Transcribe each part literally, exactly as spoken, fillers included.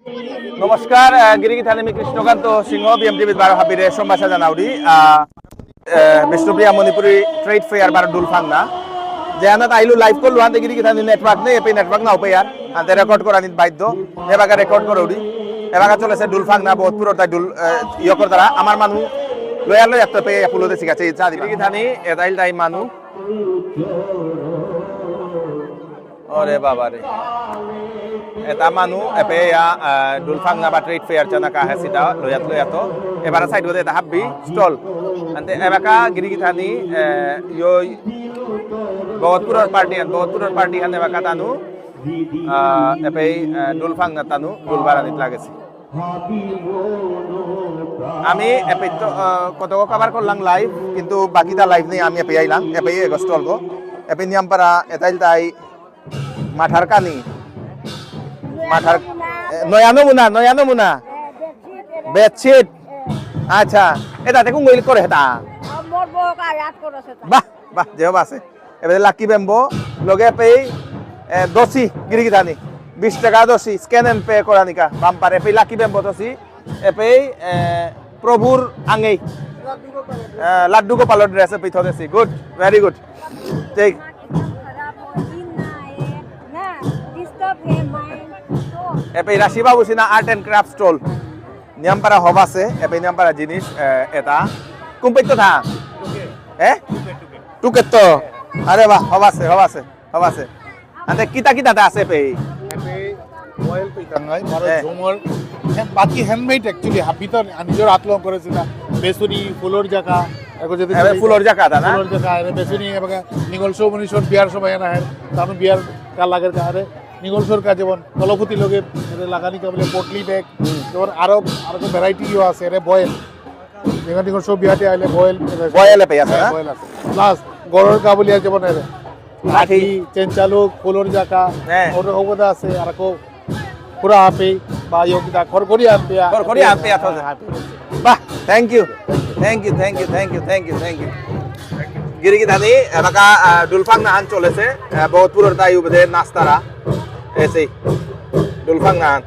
নমস্কার, আহ, গিরিগিথানি মি কৃষ্ণকান্ত সিংহ, বিএমটিভিত বারো হাবিরে সম্ভাষা জানাউরি। আহ, আহ, বিষ্ণুপ্রিয়া মণিপুরী ট্রেড ফেয়ার বারো ডুলফাংনা। যে আনাত আইলু লাইভ করলু, আনতে গিরিগিথানি নেটওয়ার্ক নেই, এপে নেটওয়ার্ক না উপায় আর, আনতে রেকর্ড করানিত বাধ্য। এবাকা রেকর্ড করৌরি। এবাকা চলেছে ডুলফাংনা, বহুত পুরোর তাই ডুল, আহ, ইয়ে করতারা। আমার মানু লয়ার লয়ার তো এপে পুলো দেশি গেছে, এই চা দিবা। গিরিগিথানি, এতাইল তাই মানু। ওরে বাবা রে। এতা মানু এপে ইয়া, আহ, ডুলফাংনা বা ট্রেড ফেয়ার চানা কাহে সিতা লয়াত লয়াত। এবারে সাইড হতে এতা হাব্বি স্টল। আনতে এবাকা গিরিগিথানি, আহ, ইয়ই ভগতপুরর পার্টি হান, ভগতপুরর পার্টি হান এবাকা তানু, আহ, এপে, আহ, ডুলফাংনা তানু, ডুলবারানিত লাগেসি। আমি এপে তো, আহ, কত কভার করলাম লাইভ, কিন্তু বাকিতা লাইভ নেই, আমি এপে আইলাম, এপে এগো স্টল গো। এপে নিয়াম পারা, এতাইল তাই, মাঠার কানি। মাঠার, এ, নয়া নমুনা, নয়া নমুনা। বেডশিট। আচ্ছা, এতা দেখুন গইল করে হেতা। মোর বউক আয়াত করেছে তা। বাহ, বাহ, যে বাসে। এবারে লাকি বেম্বো, লগে পেই, এ, দসি, গিরিগিথানি। বিশ টাকা দসি, স্ক্যান এন্ড পে করানিকা। বাম্পার, এপেই লাকি বেম্বো দসি। এপেই, এ, প্রভুর আঙেই। এ, লাড্ডু গোপালর ড্রেস এপেই থদেসি। Good, very good. ঠিক। এপেই Rashi Babu Sinha art and craft stall. নিয়ামপারা হবাসে, এপেই নিয়ামপারা জিনিস, এ, এতা। কুম্পেই তো থা? এ? টুকে তো? আরে বাহ, হবাসে, হবাসে, হবাসে। আতে কিতা কিতা তা আছে এপেই? এপেই বয়েল পিতাঙ্গাই, মারো এ। ঝুমর, হে, বাকি হ্যান্ডমেড actually, হাবিতা নিজর আতলো করেসিতা। বেসুনি, ফুলর জাকা, এখন যদি এবে চলে ফুলর যায়, জাকা তা না? ফুলর জাকা, এরে বেসুনি, এবাকা নিঙলসৌ মনিসর বিয়ার সময় না হয়, তানু বিয়ার কা লাগের কা, এরে নিঙলসৌর কা যেমন কলফুতি লগে, এরে লাগানি কা বুলে পটলি ব্যাগ, হুম। যেমন আরো, আরো ভ্যারাইটি ইয়ে আছে, এরে বয়েল। যেমন নিঙলসৌ বিয়াতে আইলে বয়েল, এরে বয়েল এপেই আছে, হ্যাঁ, না? বয়েল আছে। প্লাস, গরর কা বুলিয়া যেমন এরে লাঠি। লাঠি, চেনচালুক, ফুলর জাকা, হ্যাঁ। ওর হবদা আছে, আর কো পুরা আপে, বা ইয়ো কিতা খড়খড়ি আপে, খড়খড়ি আপে, আপে। বাহ, thank you। Thank you, thank you, thank you, thank you, thank you, thank you। গিরিগিথানি, এবাকা, আহ, ডুলফাংনা হান চলেছে, আহ, ভগতপুরর তাই উবেদে নাস্তারা, এসেই, ডুলফাংনা হান।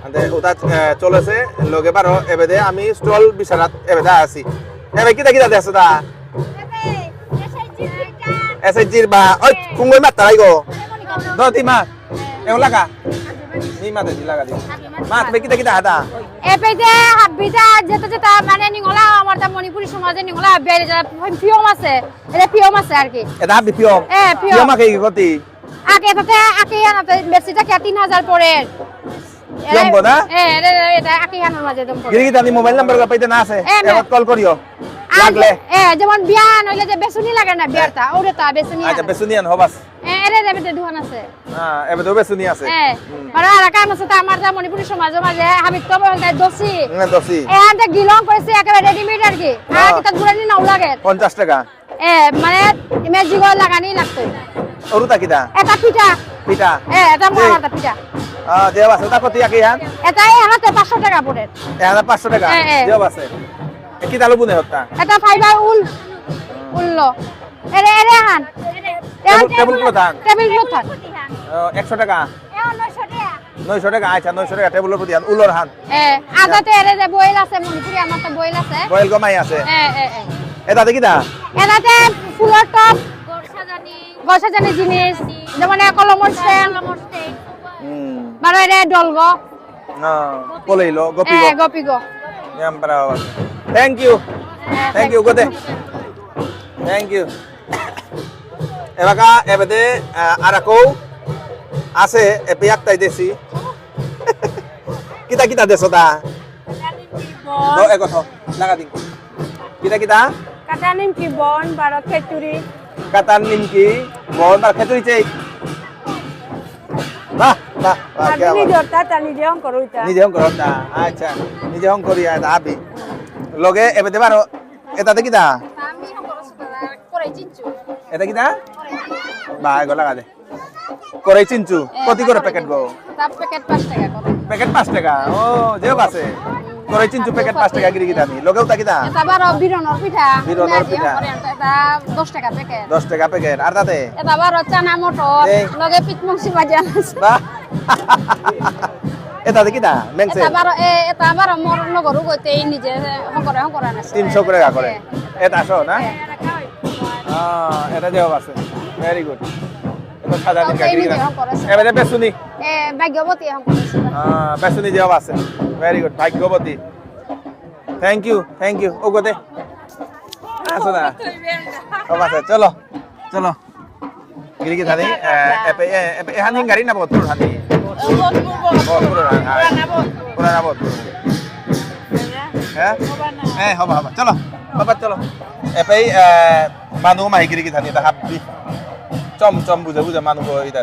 আন্দে উতা, আহ, চলেছে, লগে বারো, এবেদে আমি স্টল বিচারাত, এবেদে আসি। এবে কিতা কিতা দেসে তা? এসএইচজির বা, ওই, কুঙ্গই মাত্তারাই গো। দতি মা। এ লাগা। নি মাতে দি লাগা দি। মা, তুমি কিতা কিতা হাতা? এপেই যে হাবিতা যেতা যেতা মানে নিঙলা আমার তা মণিপুরী সমাজে নিঙলা হাবি আইলে যা পিয়ম আছে। এতা পিয়ম আছে আর কি। এতা হাবি পিয়ম? এ, পিয়ম। পিয়ম আকে কি গতি? আগে এতাতে আকে আনাতে বেশি থাকে তিন হাজার পরে। পিয়ম বনা? এ, এরে, এরে, এতা আকে আনার মাঝে দম পড়ে। গিরিগিথানি মোবাইল নাম্বার গা পাইতে না আছে? এ, মে- এবার কল করিও। আর লাগলে? এ, যেমন বিয়া আন হইলে যে বেসুনি লাগে না, বিয়ার তা, ওরে তা বেসুনি আচ্ছা, আন। বেসুনি আন হবাস। এ, এরে, এরে, এরে, দুহান আছে। হ্যাঁ, এবে তো বেসুনি আছে। এ, হুম। মানে আর কাম আছে তা আমার যা মণিপুরী সমাজের মাঝে হাবিত তো বলতে দসি। না, দসি। এ, আনতে গিলং করেছে একেবারে রেডিমেড আর কি। আর হ্যাঁ। কিতা গুড়ানি নাও লাগে। পঞ্চাশ টাকা। এ, মানে, ইমে জিগো লাগানি লাগতো। ওরুতা কিতা? এতা পিঠা। পিঠা। এ, এতা জি। মোর হাতে পিঠা। আহ, দেওয়া আছে, ওতা কত ইয়াকে ইয়ান? এতা এহানাতে পাঁচশো টাকা পড়ে। এহানাত পাঁচশো টাকা? এ, এ। দেওয়া আছে। এ, কিতা লো বুনে হতা? এতা ফাইবার উল, উল লো। এরে, এরে হান। এহান টেবিল, টেবিল ক্লথ হান? টেবিল ক্লথ হান। আহ, একশো টাকা? এ, নয়শো টাকা। নয়শো টাকা, আচ্ছা, নয়শো টাকা টেবিলর প্রতি হান, উলর হান। এ, আদাতে এরে যে বয়েল আছে, মণিপুরী আমার তো বয়েল আছে। বয়েল গমাই আছে। এ, এ, এ। এতাতে কিতা? এতাতে ফুলর টব, ঘর সাজানি। ঘর সাজানি জিনিস, যেমন এ কলমর stand। কলমর stand। হুম। বারো এরে ডলগো। না, কলেইলো, গোপিগো। এ, গোপিগো। নিয়াম পারা বাবা। Thank you। A, thank you, গদে। Thank you। এবাকা, এবেদে, আহ, আরাকৌ আছে, এপে ইয়াক তাই দেসি। কিতা কিতা দেসো তা? কাটা নিমকি, বন। দ-, এগো থ, লাগা দিন। কিতা কিতা? কাটা নিমকি, বন, বারো খেচুড়ি। কাটা নিমকি, বন, বারো খেচুড়ি চেই। বাহ, বাহ, বাহ, আর কিয়া বাত। নিজর তা, তা নিজে হং করো ইতা। নিজে হং করো তা, আচ্ছা, নিজে হং করি আর আবি। লগে এবেদে বারো, এতাতে কিতা? আমি হং করো সুতরাং, করে চিনচু। এতা কিতা? বা, এগো লাগা দে। করেই চিনচু। এ, কতি করে প্যাকেট গো? তা প্যাকেট পাঁচ টাকা করে। প্যাকেট পাঁচ টাকা? ও, যে বাসে। করেই চিনচু প্যাকেট পাঁচ টাকা গিরি গিরি আমি। লগেও তা কিতা? এতা বারো বিরনর পিঠা। বিরনর পিঠা। এতা দশ টাকা প্যাকেট। দশ টাকা প্যাকেট। আর তাতে? এতা বারো চানা মটর, এই। লগে পিঠমংসি ভাজা। বাহ। এটা দেখি না, মেংসে। এটা বারো, এ, এটা বারো মোর লগর গতে নিজে হঙকরে, হঙকরে আনেসে। তিনশো করে করে। এ। এটা আসো না? এ। আহ, এটা দেওয়া আছে। Very good. এটা সাদা দিন কাটি নিজে দিলাম। হঙকরেসে। এবারে বেসুনি। এ, ভাগ্যবতী হঙকরেসে। আহ, বেসুনি দেওয়া আছে। Very good. ভাগ্যবতী। Thank you, thank you. ও গদে। আসো না। ও বাসা, চলো। চলো। গিরি গিথানি, এ, এপে, এ, এপে, এহান হিঙ্গারি না বদপুর হানি? বদপুর হানি, হ্যাঁ। পুরানা বদপুর। হ্যাঁ? হ্যাঁ, হবা, হবা। চলো, বাবা, চলো। এপে, এ, মানু মাহি গিরি গিথানি, এটা হাব্বি। চম, চম, বুঝে, বুঝে, মানু বই, এটা।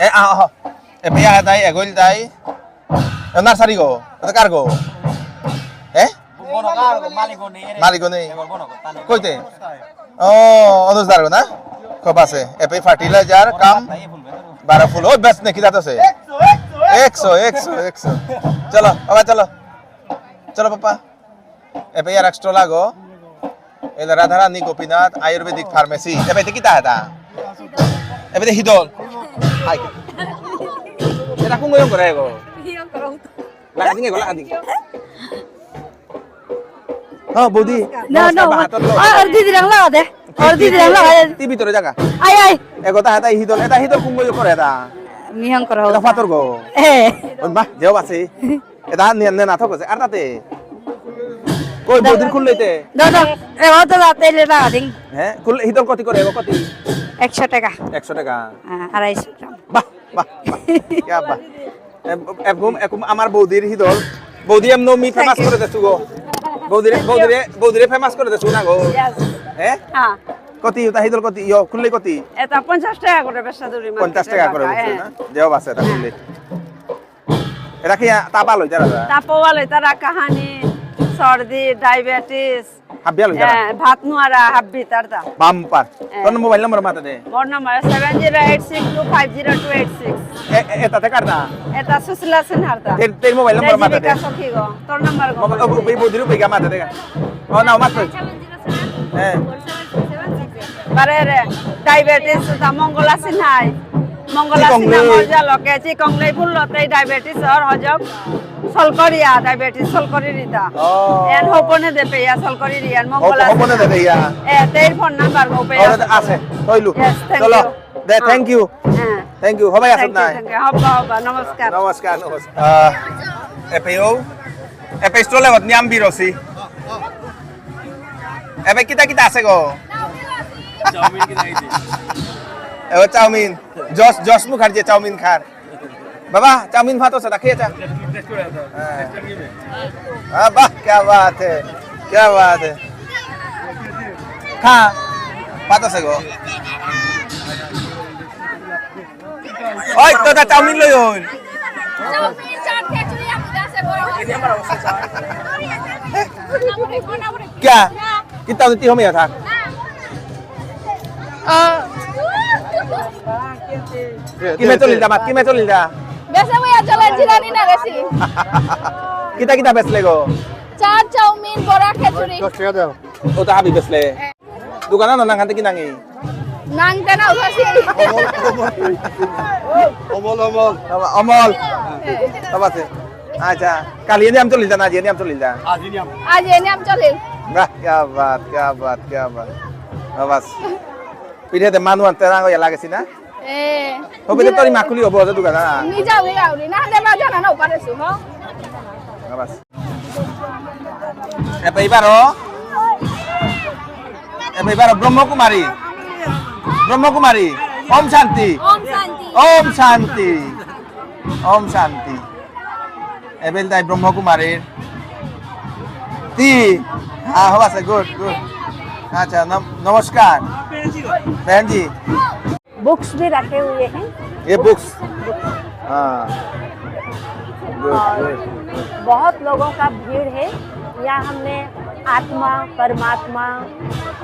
এ, আহ, আহ। এপে, আহ, তাই, এগোল তাই। এ, নার্সারি গো? এটা কার গো? এ? মালিক নেই। কইতে? ও, অনুজ দার না? খুব আছে। এপে ফার্টিলাইজার কাম বারো ফুল। ও, বেশ নাকি যাতে আছে? একশো, একশো, একশো। চলো, বাবা, চলো। চলো, পাপা। এপে ইয়ার এক্সট্রা লাগো। এলা রাধারানী গোপীনাথ আয়ুর্বেদিক ফার্মেসি। এপে এতে কিতা এটা? এপে এতে হিদল। হাই। এটা কোন গয়ং করে গো? লাগা দিন গো, লাগা দিন। হ্যাঁ, বৌদি। না, না, নমস্কার, বাহাতর লো। আর দিদি রাং লাগা দে। আর দিদি রাং লাগা দে। টিভি তোর জায়গা। I, I. এগো তা হাতাই হিদল, এটা হিদল কোন গয়ং করে এটা? মিহং করো। এটা ফাতর গো। এ। ওই মা, যেও আছে। এটা নিয়ে নে না থাকো, আর তাতে। কই বৌদির খুললে তে? দাদা, এ, ও তো দাদা, তেলে লাগা দিন। হ্যাঁ, খুললে হিদল কতি করে, এগো কতি? একশো টাকা। একশো টাকা। হ্যাঁ, আড়াইশো গ্রাম। বাহ, বাহ, বাহ। কিয়া বাহ। এব-, এব-, এব-, আমার বৌদির হিদল। বৌদি এমন মি ফেমাস করে দেসু গো। বৌদিরে, বৌদিরে, বৌদিরে ফেমাস করে দেসু না গো। Yes। হ্যাঁ? হ্যাঁ। কতি, ওটা হিদল কতি? ইয়ো, খুললে কতি? এটা পঞ্চাশ টাকা করে বেচা দূরি পঞ্চাশ টাকা করে মার্কেটে, বুঝছো হ্যাঁ। না? দেওয়া আছে এটা খুললে। এটা কি, আ, তাপা লই তারা? তাপা লই তারা কাহানি, সর্দি, ডায়াবেটিস। হাবিয়া লই তারা? হ্যাঁ, ভাত নুয়ারা হাব্বি তার দা। বাম্পার। হ্যাঁ। তোর মোবাইল নম্বর মাতা দে। মোর নম্বর seven zero eight six two five zero two eight six। এ, এ, এটাতে কার দা? এটা সুশীলা সিনহার দা। তের, তের মোবাইল নম্বর মাতা দে। জীবিকা সখী গো, তোর নম্বর গো। ও, ও, ওই বৌদির উপরে গা মাতা দে। ও, না, মাত্র। হ্যাঁ। বারে রে, ডায়াবেটিস, তা মঙ্গলা সিনহাই। মঙ্গলা চিকংলেই। সিনহা মজা লকে, চিকংলেই বুললতে ডায়াবেটিস আর হজম সলকরিয়া, ডায়াবেটিস সলকরি রিতা। ও। এন হপনে দে পেয়া সলকরি রিয়ান, মঙ্গলা হপ-, হপনে দে সিনহা। পেয়া। এ, তেইর ফোন নাম্বার গো পেয়া। ওরে আছে, হইলু। Yes, thank চলো। You। দে, হ্যাঁ। Thank you। হ্যাঁ। Thank you। হবাই আসুন Thank you, নাই। Thank you। হবা, হবা, নমস্কার। নমস্কার, নমস্কার। আহ, এপেও, এপে স্টলে হত নিয়াম বিরসি। এপে কিতা কিতা আছে গো? চাউমিন কিনা আইছে। এবার চাউমিন। যশ, যশ মুখার্জি চাউমিন খার। বাবা, চাউমিন ভাত আছে, রাখি আছে। টেস্ট করে আছে। হ্যাঁ। টেস্ট করে নিবে। হ্যাঁ, বাহ, क्या बात है, क्या बात है। খা, ভাত আছে গো। ওই, তো দা চাউমিন লই হইল। চাউমিন, চাট, খিচুড়ি, আমাদের আছে বড় আছে। क्या? कितना होती हो मेरा था? কি মে চলিল দা, মাত কি মে চলিল দা? বেসে বইয়া চলে জিরানি না বেশি। কিতা কিতা বেসলে গো? চাট, চাউমিন, বড়া, খিচুড়ি। দশ টাকা দাও। ও তো হাবি বেসলে। দোকানা না নাঙহাতে কি নাঙি? নাঙতে না উঠাসি। অমল, অমল। অমল, অমল। তবাসে। আচ্ছা, কালি এনে আম চলিল দা না, আজি এনে আম চলিল দা? আজি এনে আম। আজি এনে আম চলিল। বাহ, क्या बात, क्या बात, क्या बात। বাস। পিঠেতে মানু আনতে রাঙ ইয়া লাগেছি না? এ। তবে তো তোর মাকুলি হবো, দোকানা। মি যাও, মি যাও, না দে বাজা না, না, পারেসু, হ? বাস। এপে ইবারো, এপে ইবারো ব্রহ্মকুমারী, ব্রহ্মকুমারী, ওম শান্তি, ওম শান্তি। ওম শান্তি, ওম শান্তি। এবেল তাই ব্রহ্মকুমারীর তি, হ্যাঁ, হবা সে, good, good। আচ্ছা, নম-, নমস্কার। বহন জি। बुक्स भी रखे हुए हैं। ये बुक्स? हाँ। Good, good. बहुत लोगों का भीड़ है। यहाँ हमने आत्मा, परमात्मा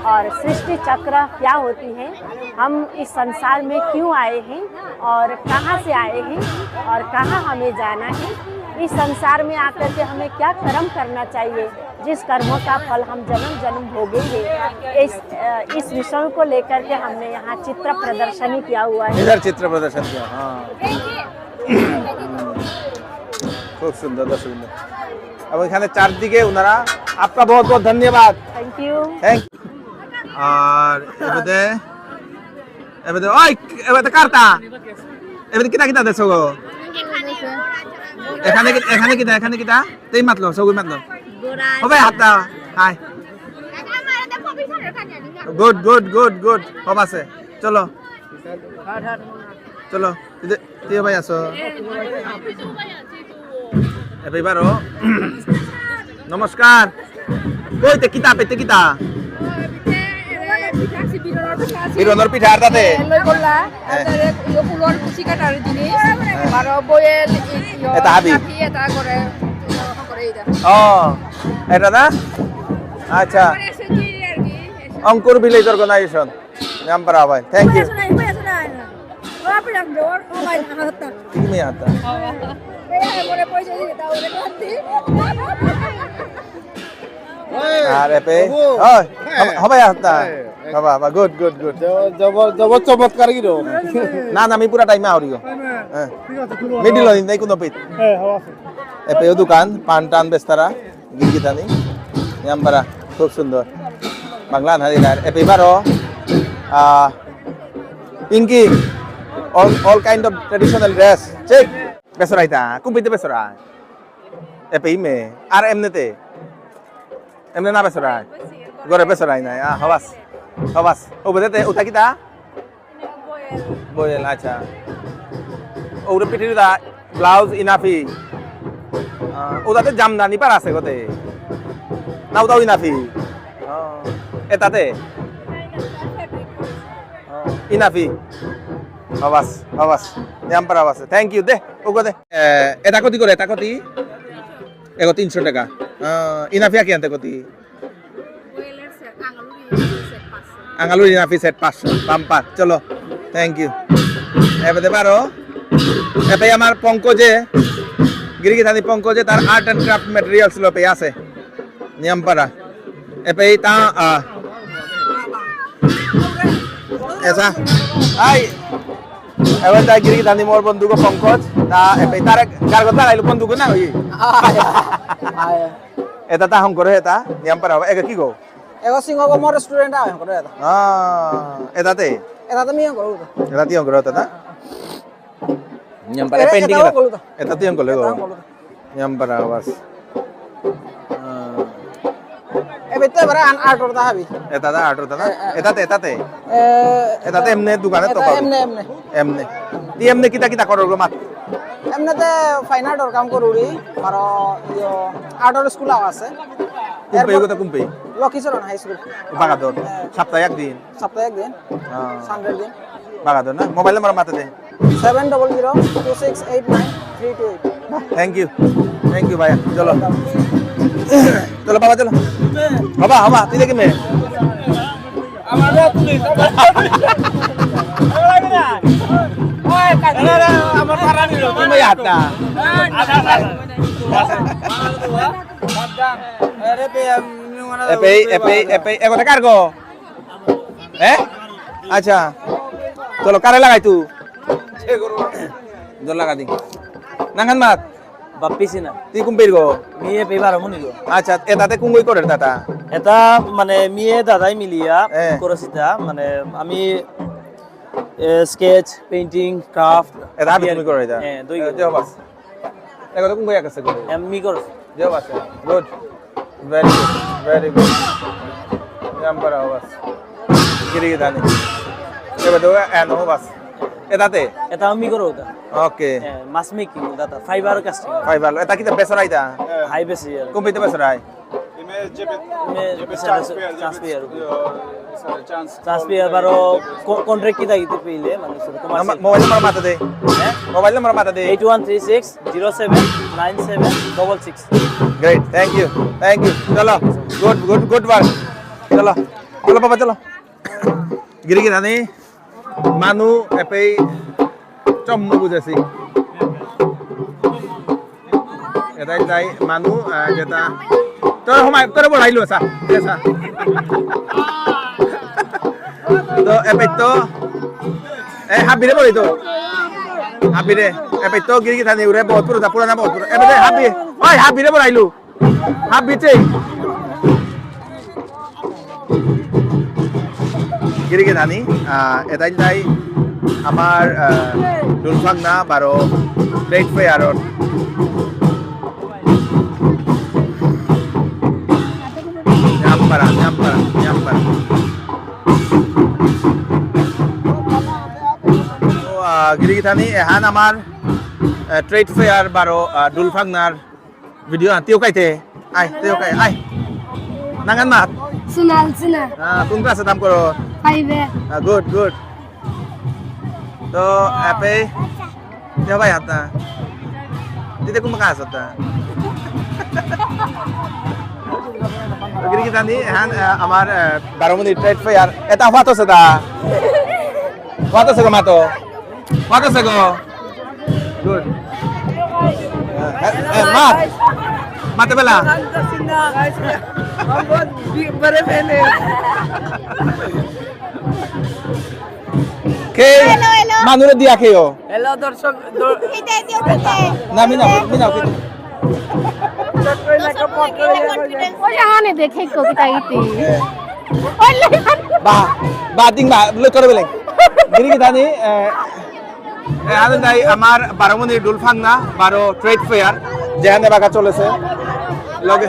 और सृष्टि चक्र क्या होती है, हम इस संसार में क्यों आए हैं और कहाँ से आए हैं और कहाँ हमें जाना है, इस संसार में आकर के हमें क्या कर्म करना चाहिए, जिस कर्मों का फल हम जन्म जन्म भोगेंगे, इस, अ, इस विषयों को लेकर के हमने यहाँ चित्र प्रदर्शनी किया हुआ है। इधर चित्र प्रदर्शन किया, हाँ। খুব সুন্দর, দর্শক বৃন্দ। এবং এখানে চারদিকে ওনারা, आपका बहुत बहुत धन्यवाद। Thank you। Thank you। আর এবারে, এবারে, ওই, এবারে কারতা? এবারে কিতা কিতা দেছো গো? এখানে কি, এখানে কিতা, এখানে কিতা? তেই মাতলো, সবই মাতলো। হবে হাতটা। High. Good, good, good, good। হব আছে। চলো। চলো। এই যে, তুই ভাই আসো। এবারও। নমস্কার। কইতে কিতা, পেতে কিতা? বিরনর পিঠা আর তাতে? লই করলা, হ্যাঁ। আর তারে ইয়ো ফুলর কুচি কাটার জিনিস, হ্যাঁ। বারো বয়েল, ই-, ইয়ো, এটা হাবি? কাঠি এটা করে, করে এটা। ও, এটা না? আচ্ছা। আমার এসে কি আর কি, এসে অঙ্কুর ভিলেজ অর্গানাইজেশন। নিয়াম পারা ভাই। Thank you। ওরা পেলাম যে ওর, ও ভাই, আমার হাতটা। তুমি হাতটা। এই, এই, মনে পড়ে যায়, এটা ওরে করতে। আরে পে। হবো। ওই, হ্যাঁ। হব-, হবে হাতটা। হ্যাঁ। বাবা, বাবা, good, good, good। Job-, job-, জবর চমৎকার কি রো? না, না, আমি পুরা টাইমে আউরিগো। হ্যাঁ। ঠিক আছে, তুলো। মিডিল হই নাই কোনো পিঠ। হ্যাঁ, হব আছে। এপেও দোকান, পান টান বেচতারা। গিরগিথানি, নিয়াম পারা, খুব সুন্দর। বাংলা না দিলার, এপে বারো, আহ, Pinki, all, all kind of traditional dress, ঠিক? বেসরাইতা, কুম্পিতে বেসরাই। এপে ইমে, আর এমনেতে? এমনে না বেসরাই? ঘরে বেসরাই নাই, আহ, হবাস, হবাস। ও, বুঝতে, উতা কিতা? বয়েল, আচ্ছা। ওরে পিঠির দা, ব্লাউজ ইনাফি। আহ, ওটাতে জামদানি পার আছে গতে। না, ওটাও ইনাফি। আহ, এটাতে? আহ, ইনাফি। হবাস, হবাস। নিয়াম পারা হবাস। Thank you, দে, ওগো দে। এ, এটা কতি করে, এটা কতি? এগো তিনশো টাকা। আহ, ইনাফি আকি আনতে কতি? বয়েলের সেট, আঙালুরি সেট পাঁচশো। আঙালুরি নাফি সেট পাঁচশো, বাম্পার, চলো, thank you। এবারে বারো, এবারে আমার পঙ্কজে, গিরিগিথানি পঙ্কজে তার আর্ট অ্যান্ড ক্রাফট ম্যাটেরিয়ালস লো পে আছে, নিয়াম পারা। এবারে তা, আ, এসা, আই, এবারে তা গিরিগিথানি মোর বন্ধুগো পঙ্কজ, তা এবারে তার গারগত লাগাইলো বন্ধুগো না, ওই। আয়, আয়। এটা তা হংকরে এটা, নিয়াম পারা, এগো কি গো? এগো সিংহ গো মোর রেস্টুরেন্ট আয় হংকরে এটা। আ, এটাতে? এটাতে মি হংকরে এটা। এটা তি হংকরে এটা না? নিয়াম পারা এ-, পেন্টিং এটাও এটা। করলো তো। এটা তি হংকরে গো। এটাও করলো তো। নিয়াম পারা বাস। আ। এবে তো এবারে আন আর্ট অর্ডার হাবি। এটা দা আর্ট অর্ডার না? এ, এ। এটাতে, এটাতে? এ, এটাতে এমনি দোকানে তো এটা পাবো। এমনি, এমনি। এমনে। তি এমনে কিতা কিতা করর গো মাত? এমনেতে ফাইন আর্টর কাম করুরি, আর ইয়ো, আর্টর স্কুল আছে। কুম্পে এগোতে কুম্পে? Lakshmicharan high school. বাগাদর। হ্যাঁ। সপ্তাহে একদিন? সপ্তাহে একদিন। হ্যাঁ। সানডে দিন। বাগাদর না? মোবাইল নাম্বার মাতে দে। Seven double zero two six eight nine three two eight. Thank you. Thank you ভাইয়া। চলো। চলো বাবা চলো। বাবা, বাবা, তুই দেখি মে। এপেই, এপেই, এপেই, এগোতে কার গো? হ্যাঁ? আচ্ছা। চলো, কারে লাগাই তু? দল লাগা দি। নাঙহান মাত? বাপ্পি সিনহা। তি কুম্পেইর গো? মিয়ে পেইবার মুনি গো। আচ্ছা, এটাতে কুঙ্গই করে দাদা? এটা মানে মিয়ে দাদাই মিলিয়া এ। করেসিতা, মানে আমি, এ, স্কেচ, পেইন্টিং, ক্রাফট, এটা আমি তুমি করে এটা? হ্যাঁ, দুই এ, করে। যে বাস। এগুলো কুঙ্গই আছে করে? এম, মি করেসি। যে বাস। Good. Very good. Very good. Number বাস। গিরি গিথানি। এবার তো এন হো বাস। এটাতে? এটা আমি করো ওটা। ওকে। হ্যাঁ, মাছ মেকিং ওটা, ফাইবার কাস্টিং। ফাইবার, এটা কিতা বেসরাইতা? হাই বেসি আর। কোন পিতে বেসরাই? ইমে, chance pair, chance pair. Chance pair, বারো কো-, কন্ট্রাক্ট কিতা কিতা পেইলে, মানে, শুধু কমার্শিয়াল। নম্বর, মোবাইল নম্বর মাতে দে। হ্যাঁ? মোবাইল নম্বর মাতে দে। Eight one three six zero seven nine seven double six. Great, thank you, thank you। চলো। Good, good, good work. চলো, চলো বাবা, চলো। গিরি গিথানি, মানু এপেই চম্মু বুঝেছি। এটাই তাই মানু, আহ, যেটা তোর সময়, তোর বড়াইলো, সা, দে, সা। তো এপেই তো, এ, হাবিরে বড়াই তো। হাবিরে, এপেই তো গিরি গিথানি উরে বহুত পুরো, পুরানা বহুত পুরো। এপেই হাবি, ওই হাবিরে বড়াইলো। হাবিতে। গিরি গিথানি, আহ, এটাই তাই আমার, আহ, ডুলফাংনা বারো trade fair র। নিয়ামপারা, নিয়ামপারা, নিয়ামপারা। তো, আহ, গিরি গিথানি, এহান আমার, আহ, trade fair বারো, আহ, ডুলফাংনার Video, ah, tiyo kay te. Ay, tiyo kay. Ay. Nangan mat? Sunal, Sunal. Ah, কোন ক্লাসে কাম করো? Five এ। Ah, good, good. তো, এপেই, tiyo kay hata. Tite kung makasot ta. Giri kita ni, han, ah, আমার, ah, বারো মণি trade fair. এটা ফাটো সেটা। ফাটো সেটা মাতো। What is ago? Good. Eh, eh, eh, Mat. Mat bela. Ke hello, hello. Manure dia ke yo. Hello, দর্শক, দর- এটা দিও দিতে। না, মি না, মি না, মি না। ওই যে হানে দেখে কবিতা গীতি। ওই লে- Ba, ba, ding ba, lo karo bele. Giri kita ni, eh, এহান তাই আমার বারো মণি ডুলফাংনা বারো trade fair, যেহান এবাকা চলেছে। লগে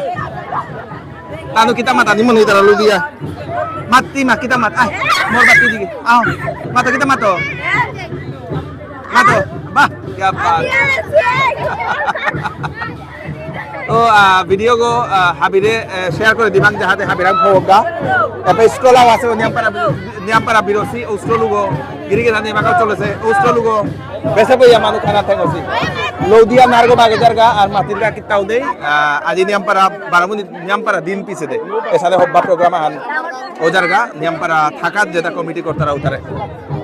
তানু কিতা মাতা নি মনে তারা লুদিয়া। মাতি মা কিতা মাত, আয়, মোর বাতি দিকে। আও, মাতো কিতা মাতো। মাতো, বাহ, কিয়া বাত। ও, আহ, video গো, আহ, হাবিরে, আহ, share করে দিবাং যাহাতে হাবিরাং ভোগা। এপে stall আও আছে, ও নিয়ামপারা বি-, নিয়ামপারা বিরসি, ও stall গো। গিরি গিথানি বাকা চলেছে, ও stall গো। বেসে বইয়া মানু খানা ঠেঙসি। লৌদিয়া নারগো বাগে জারগা, আর মাতিরগা কিতাও দেই। আহ, আজি নিয়ামপারা, বারো মণি নিয়ামপারা দিন পিছে দে। এসাদে হব্বা program আহান। ও জারগা, নিয়ামপারা থাকাত যেটা committee করতারা উতারে।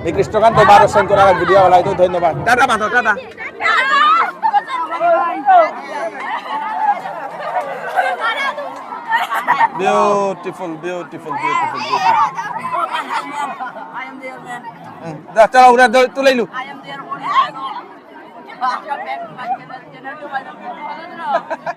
এই কৃষ্ণকান্ত বারো সেন করার video ওলাই তো ধন্যবাদ। টাটা মাতো, tata. Beautiful, beautiful, beautiful, beautiful. I am there, man. হুম, যা, চলো, ওরা ধরে তুলে নিল। I am there.